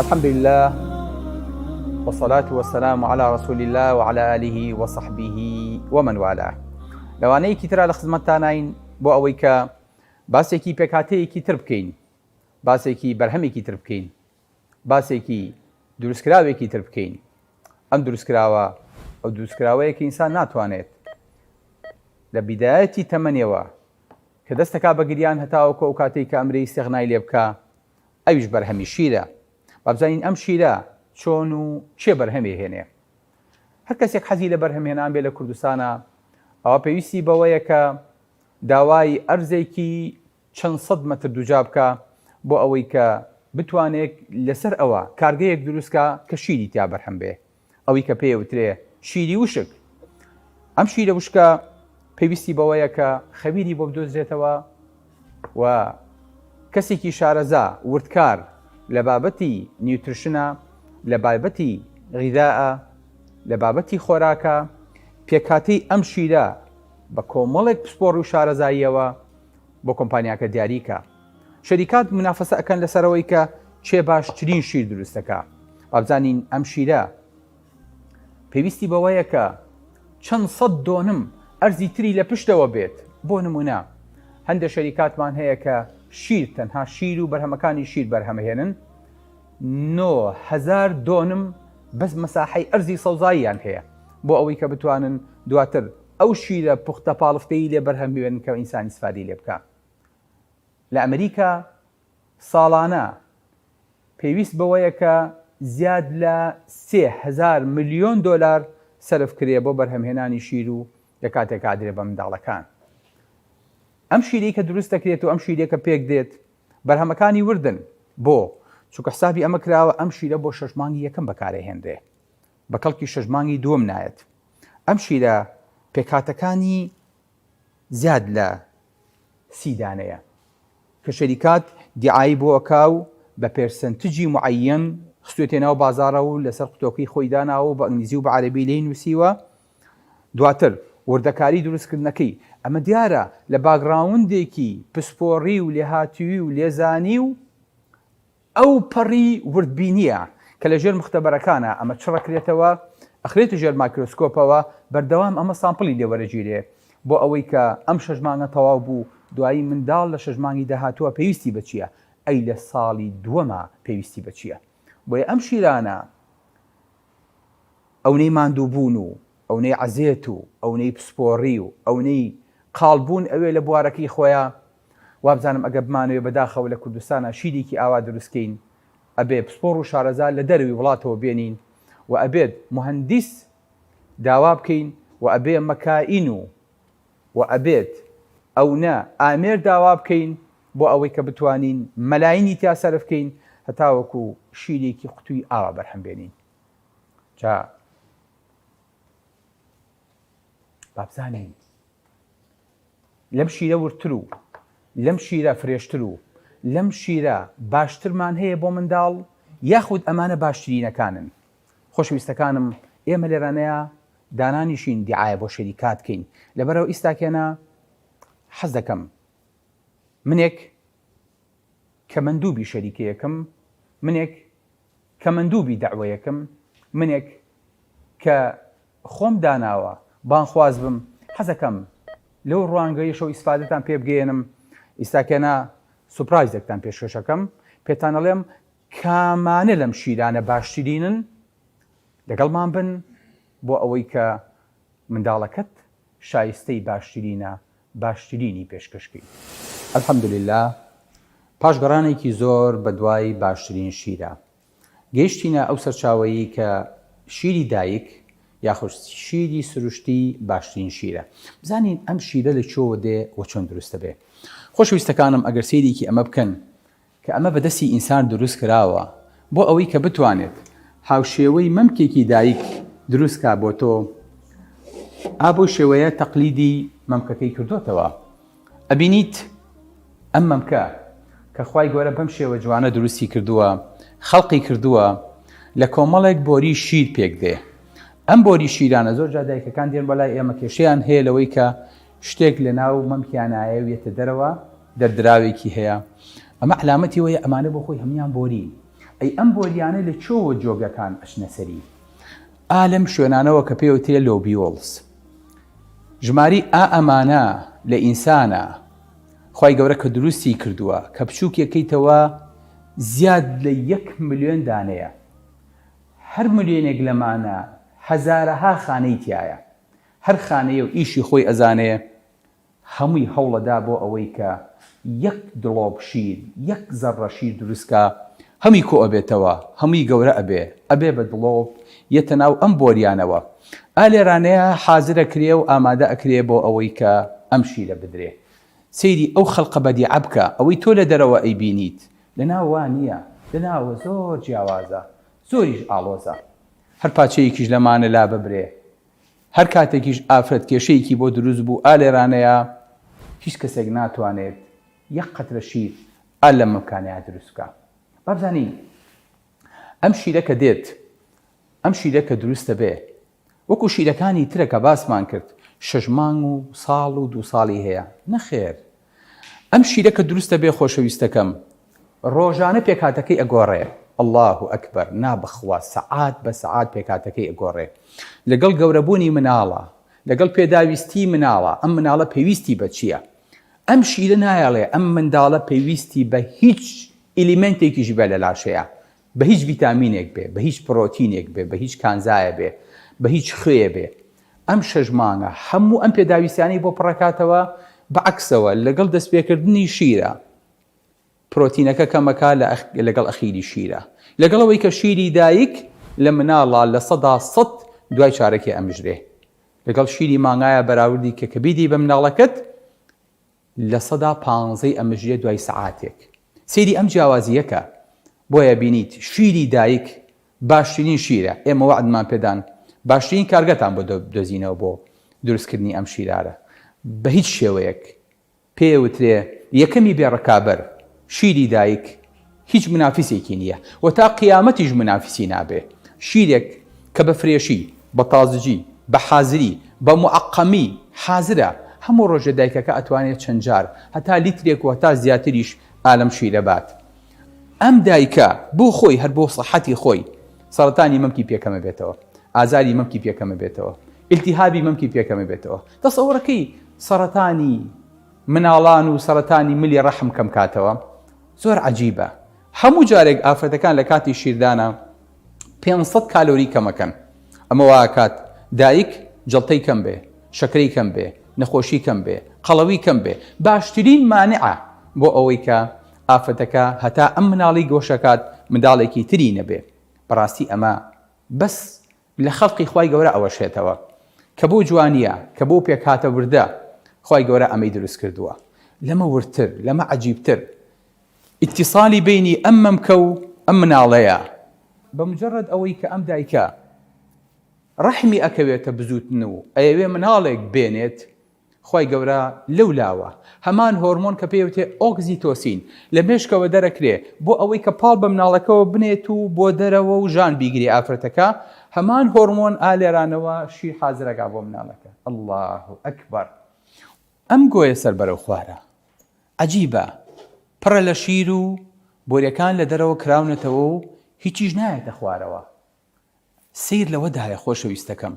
الحمد لله والصلاة والسلام على رسول الله وعلى آله وصحبه ومن والاه. لەوانەیەکی ترا لە خزمەتتانین بۆ ئەوەی کە باسێکی پێکهاتەیەکی تر بکەین، باسێکی بەرهەمێکی تر بکەین، باسێکی دروستکراوێکی تر بکەین. ئەم دروستکراوە ئەو دروستکراوەیە کە ئینسان ناتوانێت لە بیدایەتی تەمەنیەوە کە دەستەکا بە گریان هەتاوەکو ئەو کاتەی کە ئەمرێ ئیستیغنای لێ بکا ئەویش بەرهەمی شیرە. با بزانین ئەم شیرە چۆن و کێ بەرهەمێ هێنێ. هەر کەسێک حەزی لە بەرهەمهێنان بێ لە کوردستانا ئەوا پێویستی بەوەیە کە داوای ئەرزێکی چەند سەد مەتر دووجا بکا بۆ ئەوەی کە بتوانێک لەسەر ئەوە کارگەیەک دروست کا کە شیری تیا بەرهەم بێ ئەوی کە پێی ئەوترێ شیری وشک. ئەم شیرە وشکە پێویستی بەوەیە کە خەویری بۆ بدۆزرێتەوە و کەسێکی شارەزا وردکار لە بابەتی nutrition ە لە بابەتی غیداء لە بابەتی خۆراکە پێکهاتەی ئەم شیرە بە کۆمەڵێک پسپۆڕی و شارەزاییەوە بۆ کۆمپانیاکە دیاری کا. شەریکات مونافەسە ئەکەن لەسەر ئەوەی کە کێ باشترین شیر دروست دەکا. با بزانین ئەم شیرە پێویستی بەوەیە کە چەند سەد دۆنم ئەرزی تری لە پشتەوە بێت. بۆ نمونە هەندێک شەریکاتمان هەیە کە شیر تەنها شیر و بەرهەمەکانی شیر بەرهەمهێنن 9000 دۆنم بەس مەساحەی ئەرزی سەوزاییان هەیە بۆ ئەوەی کە بتوانن دواتر ئەو شیرە پوختە پاڵفتەی لێ بەرهەم بێنن کە ئینسان ئیسفادەی لێ بکا. لە ئەمریکا ساڵانە پێویست بەوەیە کە زیاد لە 3000 ملیۆن دۆلار سەرف کرێ بۆ بەرهەمهێنانی شیر و لە کاتێکا ئەدرێ بە منداڵەکان. ئەم شیرەی کە دروست دەکرێت و ئەم شیرەی کە پێک دێت بەرهەمەکانی وردن. بۆ؟ چونکە حسابی ئەمە کراوە ئەم شیرە بۆ شەش مانگی یەکەم بەکارئەهێنرێ. بە کەڵکی شەش مانگی دووەم نایەت. ئەم شیرە پێکهاتەکانی زیاد لە سی دانەیە کە شەریکات دیعایی بۆ ئەکا و بە percentage ی معەیەن خستوێتێ ناو بازاڕەوە و لەسەر قوتۆکەی خۆی داناوە و بە ئینگلیزی و بە عەرەبی لێی نووسیوە. دواتر وردەکاری دروستکردنەکەی ئەمە دیارە لە background ێکی پسپۆڕی و لێهاتووی و لێزانی و ئەو پەڕی وردبینییە کە لە ژێر مختەبەرەکانا ئەمە چڕەکرێتەوە، ئەخرێتە ژێر مایکرۆسکۆپەوە، بەردەوام ئەمە sample ی لێ وەرەگیرێ بۆ ئەوەی کە ئەم شەش مانگە تەواو بوو، دوایی منداڵ لە شەش مانگی داهاتووە پێویستی بە چییە؟ ئەی لە ساڵی دووەما پێویستی بە چییە؟ بۆیە ئەم شیرانە ئەونەی ماندووبوون و ئەونەی عەزێت و ئەونەی پسپۆڕی و ئەونەی قاڵ بوون ئەوێ لە بوارەکەی خۆیا، وابزانم ئەگەر بمانەوێ بەداخەوە لە کوردستانا شیرێکی ئاوا دروست کەین ئەبێ پسپۆڕ و شارەزا لە دەرەوی وڵاتەوە بێنین و ئەبێت موهەندیس داوا بکەین و ئەبێ مەکائین و و ئەبێت ئەونە ئامێر داوا بکەین بۆ ئەوەی کە بتوانین مەلاینی تیا سەرف کەین هەتاوەکو شیرێکی قوتوی ئاوا بەرهەم بێنین جا با بزانین لەم شیرە وردتر و لەم شیرە fresh تر و لەم شیرە باشترمان هەیە بۆ منداڵ یاخود ئەمانە باشترینەکانن؟ خۆشەویستەکانم ئێمە لێرانەیە دانانیشین دیعایە بۆ شەریکات کەین لەبەرئەوە ئیستاکێنە حەز دەکەم منێک کە مەندوبی شەریکەیەکم منێک کە مەندوبی دەعوەیەکم، منێک کە خۆم داناوە بانگخواز بم، حەزەکەم لەو ڕوانگەیەشەوە ئیسفادەتان پێ بگەیەنم، ئیستاکێنە surprise ێکتان پێشکەشەکەم، پێتان ئەڵێم کامانە لەم شیرانە باشترینن، لەگەڵمان بن بۆ ئەوەی کە منداڵەکەت شایستەی باشترینە باشترینی پێشکەش کەین. الحمدللە پاش گەڕانێکی زۆر بەدوای باشترین شیرە گەیشتینە ئەو سەرچاوەیی کە شیری دایک یاخود شیری سروشتی باشترین شیرە. بزانین ئەم شیرە لە کوێوە دێ و چۆن دروست دەبێ. خۆشەویستەکانم ئەگەر سەیرێکی ئەمە بکەن کە ئەمە بە دەستی ئینسان دروست کراوە بۆ ئەوەی کە بتوانێت هاوشێوەی مەمکێکی دایک دروست کا بۆ تۆ ئا بەو شێوەیە تەقلیدی مەمکەکەی کردۆتەوە ئەبینیت ئەم مەمکە کە خوای گەورە بەم شێوە جوانە دروستی کردووە خەڵقی کردووە لە کۆمەڵێک بۆری شیر پێک دێ ئەم بۆری شیرانە زۆر جا دایکەکان دێن بەلای ئێمە کێشەیان هەیە لەوەی کە شتێک لە ناو مەمکیانایە و یەتە دەرەوە دەردراوێکی هەیە ئەمە عەلامەتی وەیە ئەمانە بۆ خۆی هەموویان بۆرین. ئەی ئەم بۆریانە لە کوێوە جۆگەکان ئەچنە سەری؟ ئا لەم شوێنانەوە کە پێی وترێ lobules. ژماری ئا ئەمانە لە ئینسانا خوای گەورە کە دروستی کردووە کە بچووکێکەیتەوە زیاد لە یەک ملیۆن دانەیە. هەر ملیۆنێک لەمانە هەزارەها خانەی تیایە. هەر خانەیە و ئیشی خۆی ئەزانێ هەمووی هەوڵەدا بۆ ئەوەی کە یەک دڵۆپ شیر، یەک زەڕڕە شیر دروست کا، هەمووی کۆ ئەبێتەوە، هەمووی گەورە ئەبێ، ئەبێ بە دڵۆپ، یەتە ناو ئەم بۆریانەوە. ئا لێرانەیە حازر ئەکرێ و ئامادە ئەکرێ بۆ ئەوەی کە ئەم شیرە بدرێ. سەیری ئەو خەلقە بەدیعە بکە، ئەوەی تۆ لە دەرەوە ئەیبینیت، لە ناو وا نییە، لە ناوەوە زۆر جیاوازە، زۆریش ئاڵۆزە. هەر پاچەیەکیش لەمانە لاببرێ، هەر کاتێکیش ئافرەت کێشەیەکی بۆ دروست بوو ئا لێرانەیا هیچ کەسێک ناتوانێت یەک قەترە شیر ئا لەم مەمکانەیا دروست بکا. با بزانین ئەم شیرە کە دێت ئەم شیرە کە دروست دەبێ وەکو شیرەکانی ترە کە باسمان کرد شەش مانگ و ساڵ و دوو ساڵی هەیە نەخێر ئەم شیرە کە دروست دەبێ خۆشەویستەکەم ڕۆژانە پێکهاتەکەی ئەگۆڕێ اللە اکبر نا بەخوا سەعات بە سەعات پێکهاتەکەی ئەگۆڕێ لەگەڵ گەورەبوونی مناڵە لەگەڵ پێداویستی مناڵە ئەم مناڵە پێویستی بە چییە ئەم شیرە نایەڵێ ئەم منداڵە پێویستی بە هیچ element ێکیش بێ لە لاشەیە بە هیچ ڤیتامینێک بێ بە هیچ پرۆتینێک بێ بە هیچ کانزایە بێ بە هیچ خوێ بێ ئەم شەش مانگە هەموو ئەم پێداویستیانەی بۆ پڕەکاتەوە بە عەکسەوە لەگەڵ دەستپێکردنی شیرە پرۆتینەکە کەمەکا لەگەڵ ئەخیری شیرە لەگەڵ ئەوەی کە شیری دایک لە مناڵا 100% دوای چارەکێ ئەمژرێ لەگەڵ شیری مانگایە بەراوردی کە کە بیدەی بە مناڵەکەت لە پانزەی ئەمژرێ دوای سەعاتێک. سەیری ئەم جیاوازییە کە. بۆیە بینیت شیری دایک باشترین شیرە، ئێمە وەعدمان پێدان باشترین کارگەتان بۆ دۆزینەوە بۆ دروستکردنی ئەم شیرارە بە هیچ شێوەیەک پێ وترێ یەکەمی بێ ڕکابەر شیری دایک هیچ منافیسێکی نییە و تا قیامەتیش منافیسی نابێ. شیرێک کە بە fresh ی، بە تازجی، بە حازری، بە موعەقەمی حازرە، هەموو ڕۆژێ دایکەکە ئەتوانێ چەند جار، هەتا لیترێک و هەتا زیاتریش ئا لەم شیرە بات. ئەم دایکە بۆ خۆی هەر بۆ سەحەتی خۆی سەڕەتانی مەمکی پێ کەمەبێتەوە، ئازاری مەمکی پێ کەمەبێتەوە، ئیلتیهابی مەمکی پێ کەمەبێتەوە. تەسەوڕەکەی سەڕەتانی مناڵان و سەڕەتانی ملی ڕەحم کەم کاتەوە؟ زۆر عەجیبە هەموو جارێک ئافرەتەکان لە کاتی شیردانا 500 کالۆری کەمەکەن ئەمە واکات دایک جەڵتەی کەم بێ شەکرەی کەم بێ نەخۆشی کەم بێ قەڵەوی کەم بێ باشترین مانعە بۆ ئەوەی کە ئافرەتەکە هەتا ئەم مناڵی گۆشەکات منداڵێکی تری نەبێ بەڕاستی ئەمە بەس لە خەڵقی خوای گەورە ئەوەشێتەوە کە بۆ جوانیە کە بۆ پێکهاتە وردە خوای گەورە ئەمەی دروست کردووە لەمە وردتر لەمە عەجیبتر ئیتیسالی بەینی ئەم مەمکە و ئەم مناڵەیە بە مجرد ئەوەی کە ئەم دایکە ڕەحمی ئەکەوێتە بزوتن و ئەیەوێ مناڵێک بێنێت خوای گەورە لەو لاوە هەمان هۆرمۆن کە پێی وتێ ئۆکزیتۆسین لە مێشکەوە دەرەکرێ بۆ ئەوەی کە پاڵ بە مناڵەکەوە بنێت و بۆ دەرەوە و ژان بیگرێ ئافرەتەکە هەمان هۆرمۆن ئا لێرانەوە شیر حازرەکا بۆ مناڵەکە اللە اکبر ئەم گۆیە سەر بەرەو خوارە عەجیبە پڕە لە شیر و بۆریەکان لە دەرەوە کراونەتەوە و هیچیش نایەتە خوارەوە سەیر لەوەدایە خۆشەویستەکەم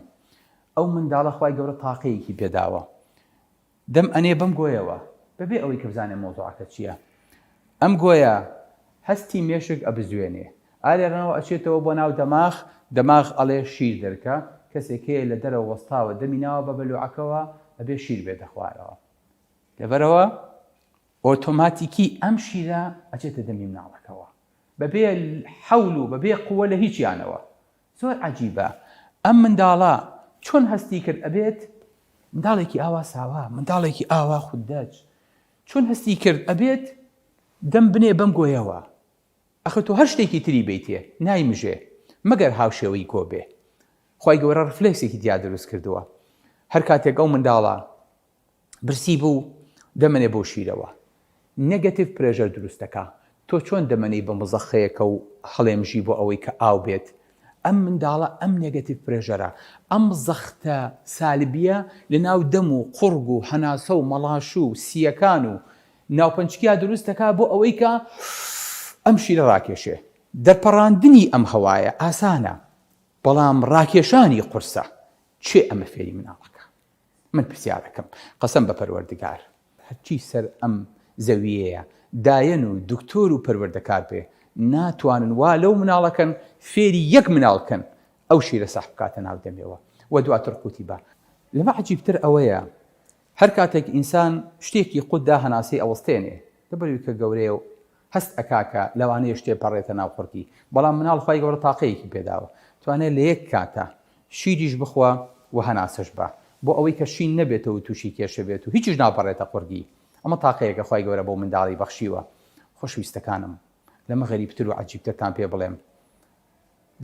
ئەو منداڵە خوای گەورە تاقەیەکی پێداوە دەم ئەنێ بەم گۆیەوە بەبێ ئەوەی کە بزانێ مەوزوعەکە چییە ئەم گۆیە هەستی مێشک ئەبزوێنێ ئالێرەوە ئەچێتەوە بۆ ناو دەماخ دەماخ ئەڵێ شیر دەرکە کەسێک هەیە لە دەرەوە وەستاوە دەمی ناوە بە بەلوعەکەوە ئەبێ شیر بێتە خوارەوە لەبەرەوە ئۆتۆماتیکی ئەم شیرە ئەچێتە دەمی مناڵەکەوە بەبێ حەول و بەبێ قوە لە هیچیانەوە زۆر عەجیبە ئەم منداڵە چۆن هەستی کرد ئەبێت منداڵێکی ئاوا ساوا منداڵێکی ئاوا خوددەج چۆن هەستی کرد ئەبێت دەم بنێ بەم گۆیەوە ئەخر تۆ هەر شتێکی تری بیتێ نایمژێ مەگەر هاوشێوەی گۆ بێ خوای گەورە ڕفلێکسێکی تیا دروست کردووە هەر کاتێک ئەو منداڵە برسی بوو دەمەنێ بۆ شیرەوە negative pressure دروست دەکا تۆ چۆن دەمەنێی بە مزەخەیەکە و هەڵێمژی بۆ ئەوەی کە ئاو بێت ئەم منداڵە ئەم negative pressure ە ئەم زەختە سالبیە لە ناو دەم و قوڕگ و هەناسە و مەڵاشو و سییەکان و ناوپەنچکیا دروست دەکا بۆ ئەوەی کە ئەم شیرە ڕاکێشێ. دەرپەڕاندنی ئەم هەوایە ئاسانە، بەڵام ڕاکێشانی قورسە، کێ ئەمە فێری مناڵەکا؟ من پرسیارەکەم، قەسەم بە پەروەردگار، هەرچی سەر ئەم زەوییەیە دایەن و دکتۆر و پەروەردەکار بێ، ناتوانن وا لەو مناڵەکەن فێری یەک مناڵ کەن ئەو شیرە سەح بکاتە ناو دەمێوە و دواتر قوتی با. لەمە عەجیبتر ئەوەیە هەر کاتێک ئینسان شتێکی قوت دا هەناسەی ئەوەستێنێ لەبەروی کە گەورەیە و هەست ئەکا کە لەوانەیە شتێ پەڕێتە ناو قوڕگی بەڵام مناڵ خوای گەورە تاقەیەکی پێداوە توانێ لە یەک کاتا شیریش بخوا و هەناسەش با بۆ ئەوەی کە شین نەبێتەوە و توشی کێشە بێت و هیچیش ناپەڕێتە قوڕگی ئەمە تاقەیەکە خوای گەورە بۆ منداڵی بەخشیوە خۆشویستەکانم لەمە غەریبتر و عەجیبترتان پێ بڵێم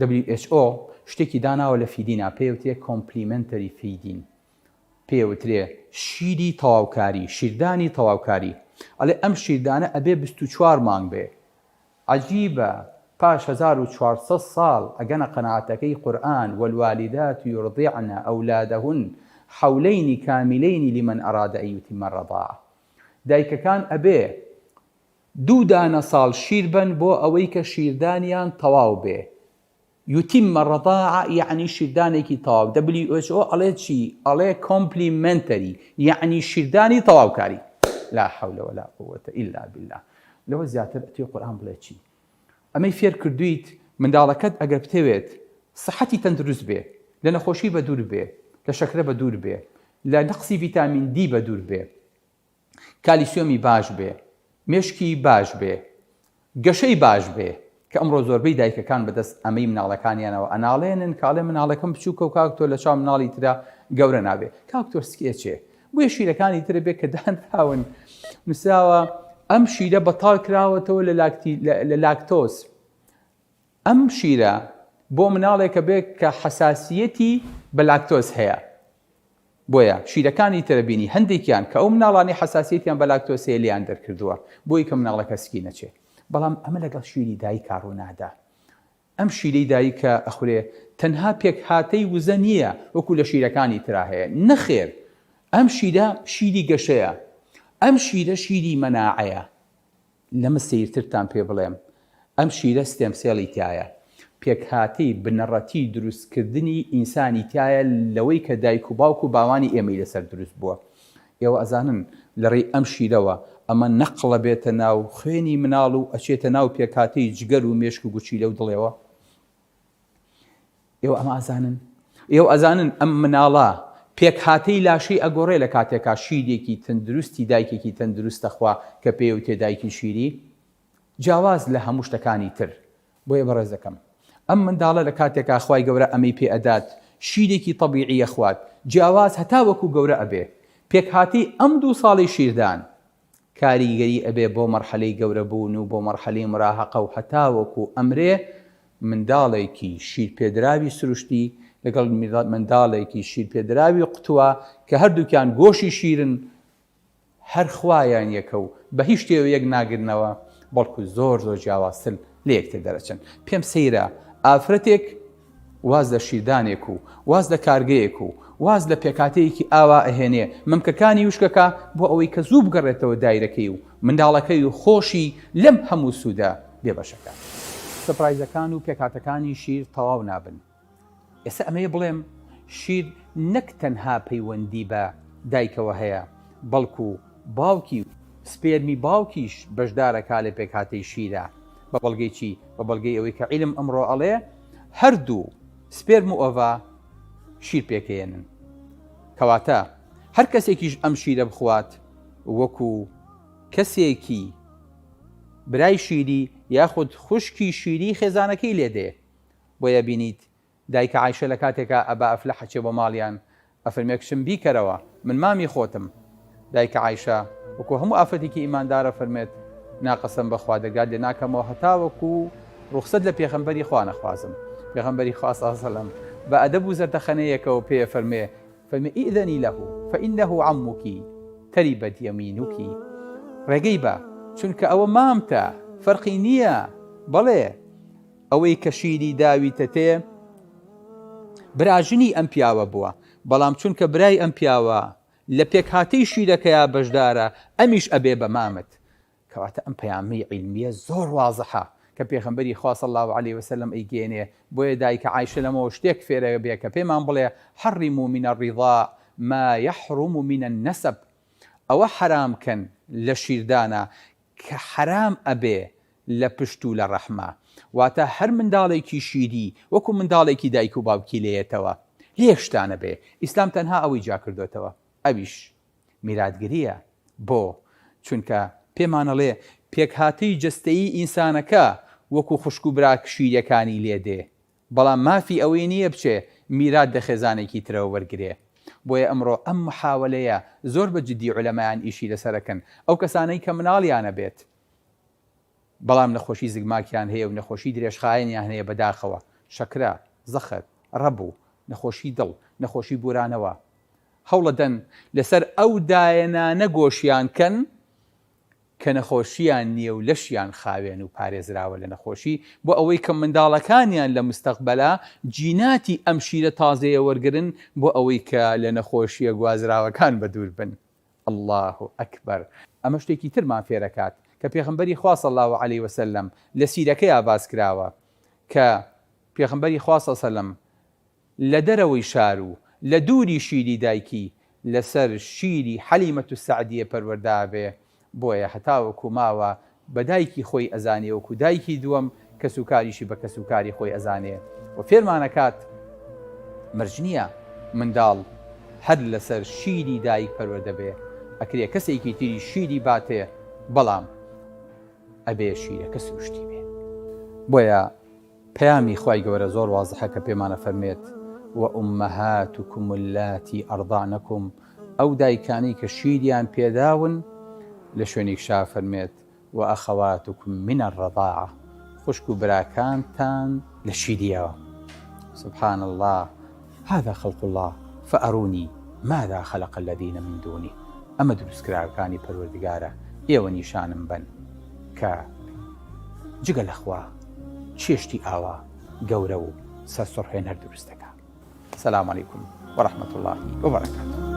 WHO شتێکی داناوە لە feeding ا پێیوترێ complementary feeding پێوترێ شیری تەواوکاری، شیردانی تەواوکاری، ئەڵێ ئەم شیردانە ئەبێ 24 مانگ بێ، عەجیبە پاش 1400 ساڵ ئەگەنە قەناعەتەکەی قورئان والوالدات یرضعن اولادهن حولین کاملین لمن اراد ان یتم الرضاعە دایکەکان ئەبێ دوو دانە ساڵ شیر بەن بۆ ئەوەی کە شیردانیان تەواو بێ یتم الرضاعە یەعنی شیردانێکی تەواو WHO ئەڵێ چی ئەڵێ complementary یەعنی شیردانی تەواوکاری لا حول ولا قوة الا بالله لەوە زیاتر ئەتوێ قورئان بڵێ چی ئەمەی فێر کردویت منداڵەکەت ئەگەر بتەوێت سەحەتی تەندروست بێ لە نەخۆشی بەدوور بێ لە شەکرە بەدوور بێ لە نەقسی ڤیتامین دی بەدوور بێ کالیسیۆمی باش بێ، مێشکی باش بێ، گەشەی باش بێ، کە ئەمڕۆ زۆربەی دایکەکان بەدەست ئەمەی مناڵەکانیانەوە ئەناڵێنن کە ئەڵێ مناڵەکەم بچووکە و کاک تۆ لە چاو مناڵی ترا گەورە نابێ، کاک تۆ سکێچێ بۆیە شیرەکانی ترە بێ کە دانراون نووسراوە ئەم شیرە بەتاڵ کراوەتەوە لە لاکتی لە لاکتۆز ئەم شیرە بۆ مناڵێکە بێ کە حەساسیەتی بە لاکتۆز هەیە بۆیە شیرەکانی ترە بینی هەندێکیان کە ئەو مناڵانەی حەساسیەتیان بە لاکتۆز هەیە لێیان دەرکردووە بۆی کە مناڵەکە سکی نەچێ بەڵام ئەمە لەگەڵ شیری دایکا ڕوونادا ئەم شیرەی دایکە ئەخورێ تەنها پێکهاتەی وزە نییە وەکو لە شیرەکانی ترا هەیە نەخێر ئەم شیرە شیری گەشەیە ئەم شیرە شیری مەناعەیە لەمە سەیرترتان پێ بڵێم، ئەم شیرە stem cell ی تیایە، پێکهاتەی بنەڕەتی دروستکردنی ئینسانی تیایە لەوەی کە دایک و باوک و باوانی ئێمەی لەسەر دروست بووە. ئێوە ئەزانن لە ڕێی ئەم شیرەوە ئەمە نەقڵ ئەبێتە ناو خوێنی مناڵ و ئەچێتە ناو پێکهاتەی جگەر و مێشک و گورچیلە و دڵێوە؟ ئێوە ئەمە ئەزانن؟ ئێوە ئەزانن ئەم مناڵە پێکهاتەی لاشەی ئەگۆڕێ لە کاتێکا شیرێکی تەندروستی دایکێکی تەندروست دەخوا کە پێیەوتێ دایکی شیری جیاواز لە هەموو شتەکانی تر بۆیە بەڕێزەکەم ئەم منداڵە لە کاتێکا خوای گەورە ئەمەی پێ ئەدات شیرێکی تەبیعی ئەخوات جیاواز هەتا وەکو گەورە ئەبێ پێکهاتەی ئەم دوو ساڵەی شیردان کاریگەری ئەبێ بۆ مەرحەلەی گەورە بوون و بۆ مەرحەلەی مراهەقە و هەتاوەکو ئەمرێ منداڵێکی شیرپێدراوی سروشتی لەگەڵ منداڵێکی شیرپێدراوی قوتووە کە هەردووکیان گۆشی شیرن هەر خوایان یەکە و بە هیچ شتێوە یەک ناگرنەوە بەڵکو زۆر زۆر جیاوازتر لە یەکتر دەرەچن پێم سەیرە ئافرەتێک واز لە شیردانێک و واز لە کارگەیەک و واز لە پێکهاتەیەکی ئاوا ئەهێنێ مەمکەکانی وشکەکا بۆ ئەوەی کە زوو بگەڕێتەوە دایرەکەی و منداڵەکەی و خۆشی لەم هەموو سوودە بێبەشەکات. surprise ەکان و پێکهاتەکانی شیر تەواو نابن. ئێستا ئەمەوێ بڵێم شیر نەک تەنها پەیوەندی بە دایکەوە هەیە بەڵکو باوکی و سپێرمی باوکیش بەشدارە کا لە پێکهاتەی شیرا بە بەڵگەی چی؟ بە بەڵگەی ئەوەی کە عیلم ئەمڕۆ ئەڵێ هەردوو سپێرم و ova شیر پێکەیەنن کەواتە هەر کەسێکیش ئەم شیرە بخوات وەکو کەسێکی برای شیری یاخود خوشکی شیری خێزانەکەی لێدێ بۆیە بینیت دایکە عایشە لە کاتێکا ئەبا ئەفلەح ئەچێ بۆ ماڵیان ئەفەرمێ کچم بیکەرەوە من مامی خۆتم دایکە عایشە وەکو هەموو ئافرەتێکی ئیماندار ئەفەرمێت نا قەسەم بەخوا دەرگات لێ ناکەمەوە هەتاوەکو ڕوخسەت لە پێغەمبەری خوا نەخوازم پێغەمبەری خوا صلی الله علیه وسلم بە ئەدەب و زەردەخەنەیەکەوە پێ ئەفەرمێ فەرمێ ائذنی له فانه عمک تربت یمینک ڕێگەی بە چونکە ئەوە مامتە فەرقی نییە بەڵێ ئەوەی کە شیری داویتەتێ براژنی ئەم پیاوە بووە، بەڵام چونکە برای ئەم پیاوە لە پێکهاتەی شیرەکەیا بەشدارە ئەمیش ئەبێ بە مامت. کەواتە ئەم پەیامەی عیلمیە زۆر وازحە. کە پێغەمبەری خوا صلی اللە علیە وسلم ئەیگەیەنێ، بۆیە دایکە عایشە لەمەوە شتێک فێرەبێ کە پێمان بڵێ، حرموا من الرضاع ما یحرم من النسب، ئەوە حەرام کەن لە شیردانا کە حەرام ئەبێ لە پشت و لە ڕەحما، واتە هەر منداڵێکی شیری وەکو منداڵێکی دایک و باوکی لێیەتەوە لە یەک شتا نەبێ، ئیسلام تەنها ئەوەی جیاکردۆتەوە ئەویش میراتگریە، بۆ؟ چونکە پێمان ئەڵێ پێکهاتەی جەستەیی ئینسانەکە وەکو خوشک و برا شیریەکانی لێ دێ، بەڵام مافی ئەوەی نییە بچێ میرات لە خێزانێکی ترەوە وەرگرێ. بۆیە ئەمڕۆ ئەم محاوەلەیە زۆر بە جدی عولەمایان ئیشی لەسەر ئەکەن، ئەو کەسانەی کە مناڵیان ئەبێت بەڵام نەخۆشی زگماکیان هەیە و نەخۆشی درێژخایەنیان هەیە بەداخەوە، شەکرە، زەخت، ڕەبو، نەخۆشی دڵ، نەخۆشی بورانەوە، هەوڵەدەن لەسەر ئەو دایەنانە گۆشیان کەن کە نەخۆشیان نیە و لەشیان خاوێن و پارێزراوە لە نەخۆشی بۆ ئەوەی کە منداڵەکانیان لە مستەقبەلا جیناتی ئەم شیرە تازەیە وەرگرن بۆ ئەوەی کە لە نەخۆشیە گوازراوەکان بەدوور بن اللە اکبر ئەمە شتێکی ترمان فێرەکات کە پێغەمبەری خوا صلی اللە علیە وسلم لە سیرەکەیا باس کراوە کە پێغەمبەری خوا صلی اللە علیە وسلم لە دەرەوەی شار و لە دووری شیری دایکی لەسەر شیری حەلیمە السەعدیە پەروەردە ئەبێ، بۆیە هەتاوەکو ماوە بە دایکی خۆی ئەزانێ وەکو دایکی دووەم، کەسوکاریشی بە کەسوکاری خۆی ئەزانێ و فێرمان ئەکات مەرج نییە منداڵ هەر لەسەر شیری دایک پەروەردە بێ، ئەکرێ کەسێکی تریش شیری باتێ بەڵام ئەبێ شیرەکە سروشتی بێ. بۆیە پەیامی خوای گەورە زۆر وازحە کە پێمان ئەفەرموێت، وامهاتکم اللاتی ارضعنکم، ئەو دایکانەی کە شیریان پێداون، لە شوێنیکشا ئەفەرموێت، واخواتکم من الرضاعە، خوشک و براکانتان لە شیریەوە. سبحان اللە هذا خلق اللە فارونی ماذا خلق الذین من دونه، ئەمە دروستکراوەکانی پەروەردگارە ئێوە نیشانم بەن کە جگە لە خوا کێ شتی ئاوا گەورە و سەرسوڕهێنەر دروست دەکا. سلام علیکم ورحمة اللە وبرکاته.